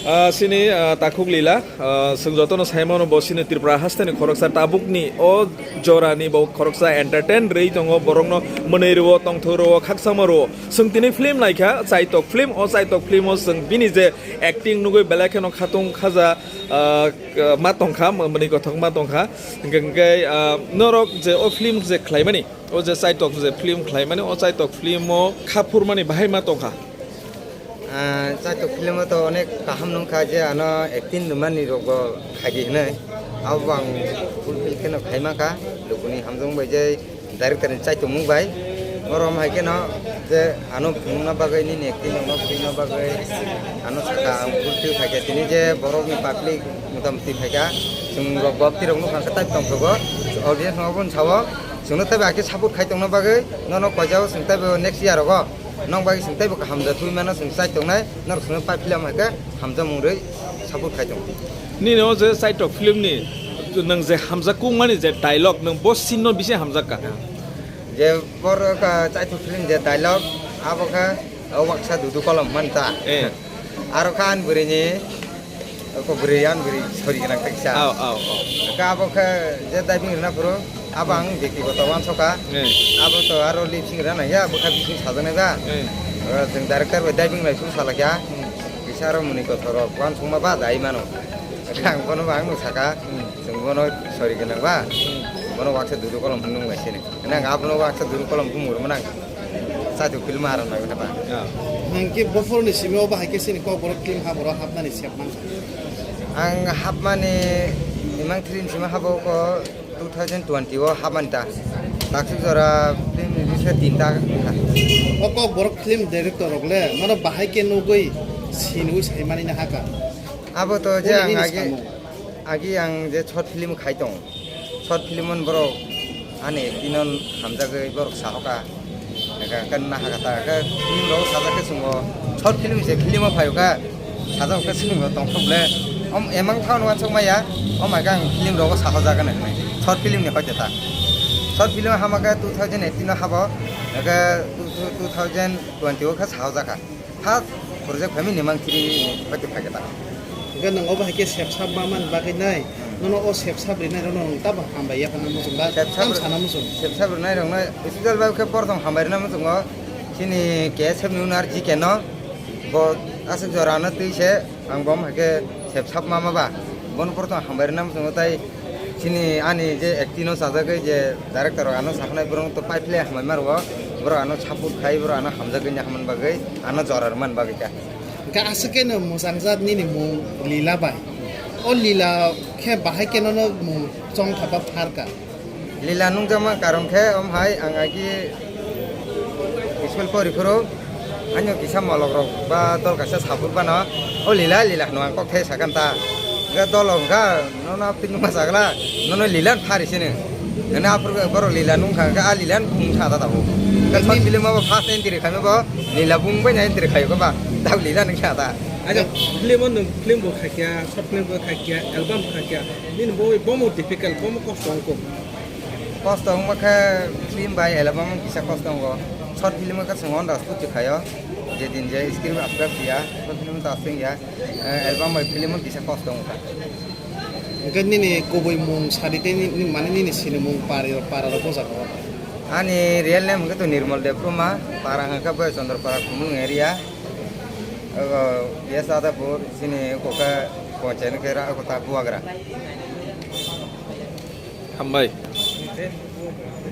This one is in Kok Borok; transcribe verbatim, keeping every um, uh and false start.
Ah, sini, ah, takhuk lila, ah, chwng jotono saimano bo sini Tripura hasteni khoroksa tabukni o jorani bo khoroksa entertain rwi tongo, borokno mwnwi rwo, tongthok rwo, khakchangma rwo. Chwng tini film naikha, Chaitok film, o Chaitok film o chwng bini je acting nugwi belai kheno khatung khaja, ah, ma tongkha, mwnwi kothok ma tongkha. Hwnkhe, hwnkhe, ah, norok je o film je khlaimani, o je Chaitok je film khlaimani, o Chaitok film o khaphurmani bahai ma tongkha. Ah, Chaitok film o to onek kaham nungkha je ano acting rwmani rokbo khaidi hinwi. Abo ang fulfill kheno khai mankha, lukuni hamjwk bai je director ni Chaitok mung bai. Borom hai kheno je ano phunukna bagwi, nini acting rokno phunukna bagwi ano sakha ang fulfill khaikha. Tini je borokni public motamoti phaikha, chwng rok bwkti rok nukha khe tai tongthogo, audience rok bo sawo, chwngno taibo hakhe support khai tongna bagwi nono koijao chwng taibo next year rogo. Nong bai chwng teibo kaham da twi mano chwng chai tongnai, norok chwngno pai film hai khe hamjakmung rwi support khai tongo. Nini o je Chaitok film ni nwng je hamjak kung mani je dialogue nwng bo scene no bisi hamjak ka. Je bor ka Chaitok film je dialogue abo kha o waksa dudu kolom man ta. Eh. Aro kha an bwrwi ni Ko bwrwi, ang bwrwi sori gwnang kisa. Aw, aw, aw. Ka abo khe je diving rwna phuru, abo ang bektigoto uansukha. Eh. Abo to aro lip sync rwna nangya, bwkha bising sajaknai ba. Eh. O, chwng director bai diving bai phuru salakya. Hmm. Kisa aro mwnwi kothorok uansukma ba dai mano. Ang bono ba ang saka, hmm, chwng bono sori gwnang ba. Hmm. Bono waksa dudu kolom hwnwi nung lai sini. Nang abono waksa duru kolom bumung rwmani nang. Chaitok film aro nang khe ba. Ya. Nang khe bophor ni simi o bahai khe sini kok borok film ha borok hapnani sep man. Ang hapmani imang three ni simi habo ko two thousand twenty o hapmani ta. Taksuk jora film release khe tinta wngkha. O kok borok film director rok le mano bahai khe nugwi sinwi saimani na haka. Abo to je Uni ang nini agi, samung. Agi ang je short film khai tong. Short film on borok ani acting on hamjagwi borok sahoka. Eka kan na haka ta ka film rok sajak khe chwngo. Short film se film o phaio ka. Sajak khe chwngo tongthok le. Om emang thawn wansuk maya. Om aga ang film rok sahojagan hinwi. Short film ni hoite ta. Short film hama khe two thousand eighteen o habo. Eka two, two, two thousand twenty o khe sahojakha. First project phai mini mang three ni bati phai khe ta. Hingke nwng obo hai khe sepsap ma man bagwi nai, hmm, nono o sepsap rinai rokno nwng tamo hambai ya phano muchung ba, sepsap tam sana muchung. Sepsap rinai rokno special bai khe porthom hambai rwna muchungo chini K S F ni owner G K no, bo aswk jora no twi se. Ang bo wngkha khe sepsap mama ba, bono porotong hambai rwna muchungo tai chini ani je acting no chajagwi je director rok ano sakhnai borok to paiphle hambai ma rwo, borok ano support khai, borok ano hamjagwi hamani bagwi, ano jora rwmani bagwi kha. Hingke aswk khe no mwchang jat nini mung Lila bai. O Lila khe bahai khe nono mung chong thapa pharka. Lila nungjakma karon khe, om hai ang agi school pori phuru, ano kisa molok rok ba dol kaisa sabuk bano, o Lila, Lila hwnwi ang kok thai sakha ta. Hwnkhe dol hwnkha, nono twi nungma chakla, nono Lila phari sini. Hwnkhe aphuru borok Lila nungkha, hwnkhe a Lila bung sa ta tabuk. Hwnkhe short film o bo first entry khaima bo Lila bung bai na entry khaio ba, tabuk Lila nungsa ta. Acha, film o nwng film bo khaikya, short film bo khaikya, album khaikya, nini bo, bomo difficult, bomo kosto wngkuk. Kosto wngma khe film bai album kisa kosto wngo. Short film khe chwng on das kuchi khaio. Je din je script approve ya, short film ta swng ya. Eh, album bai film kisa kosto wngkha. Hwnkhe nini kubui mung sadi tei ni, ni, mane nini sinimung pari, para rok bojak o? Ani real name hwnkhe to Nirmal Debbarma, para hwnkhe Boyachandra para Khumulwng area. Ogo, yes, Adapur, chini kokha ponchayat khe ra, kota Buagra. Hambai.